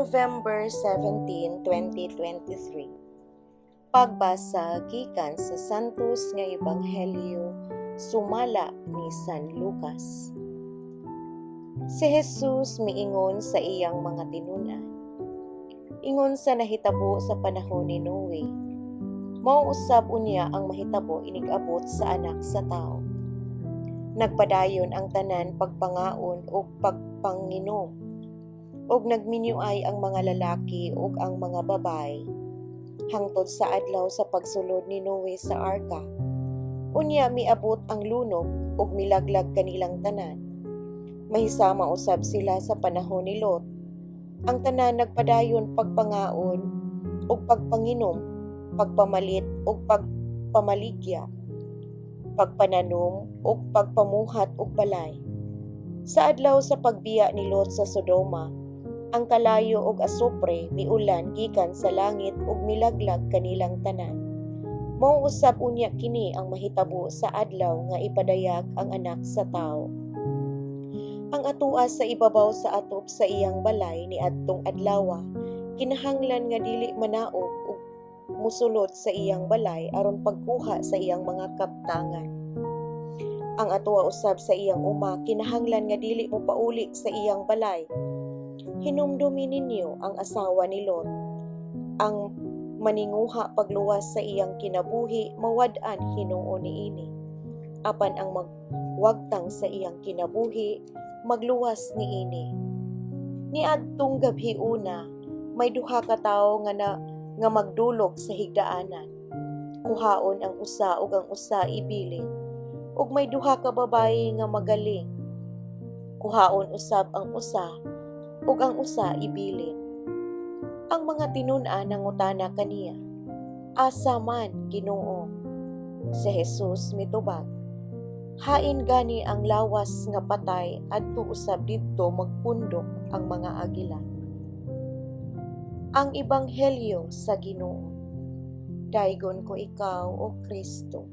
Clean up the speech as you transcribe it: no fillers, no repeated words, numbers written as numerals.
November 17, 2023. Pagbasa gikan sa Santos nga Ebanghelyo sumala ni San Lucas. Si Jesus miingon sa iyang mga tinun-an, "Ingon sa nahitabo sa panahon ni Noe, mao usab unya ang mahitabo inig-abot sa Anak sa Tawo. Nagpadayon ang tanan pagpangaon ug pagpanginom, ug nagminyuay ang mga lalaki ug ang mga babaye, hangtod sa adlaw sa pagsulod ni Noe sa arka. Unya miabot ang lunob ug milaglag kanilang tanan. Mahisama usab sila sa panahon ni Lot. Ang tanan nagpadayon pagpangaon ug pagpanginom, pagpamalit ug pagpamaligya, pagpananom ug pagpamuhat og balay. Sa adlaw sa pagbiya ni Lot sa Sodoma, ang kalayo ug asupre miulan gikan sa langit ug milaglag kanilang tanan. Mao usab unya kini ang mahitabo sa adlaw nga ipadayag ang Anak sa Tawo. Ang atoa sa ibabaw sa atop sa iyang balay niadtong adlawa kinahanglan nga dili manaog ug mosulod sa iyang balay aron pagkuha sa iyang mga kabtangan. Ang atoa usab sa iyang uma kinahanglan nga dili mopauli sa iyang balay. Hinumdumi ninyo ang asawa ni Lot. Ang maninguha pagluwas sa iyang kinabuhi mawad-an hinuon niini. Apan ang magwagtang sa iyang kinabuhi magluwas niini. Niadtong gabhiona, may duha ka tawo nga magdulog sa higdaanan. Kuhaon ang usa ug ang usa ibilin. Ug may duha ka babayi nga magaling. Kuhaon usab ang usa ug ang usa ibilin." Ang mga tinun-an nangutana kaniya, "Asa man, Ginoo?" Si Jesus mitubag, "Hain gani ang lawas nga patay, adto usab didto magpundok ang mga agila." Ang Ebanghelyo sa Ginoo. Daygon ko ikaw, O Kristo.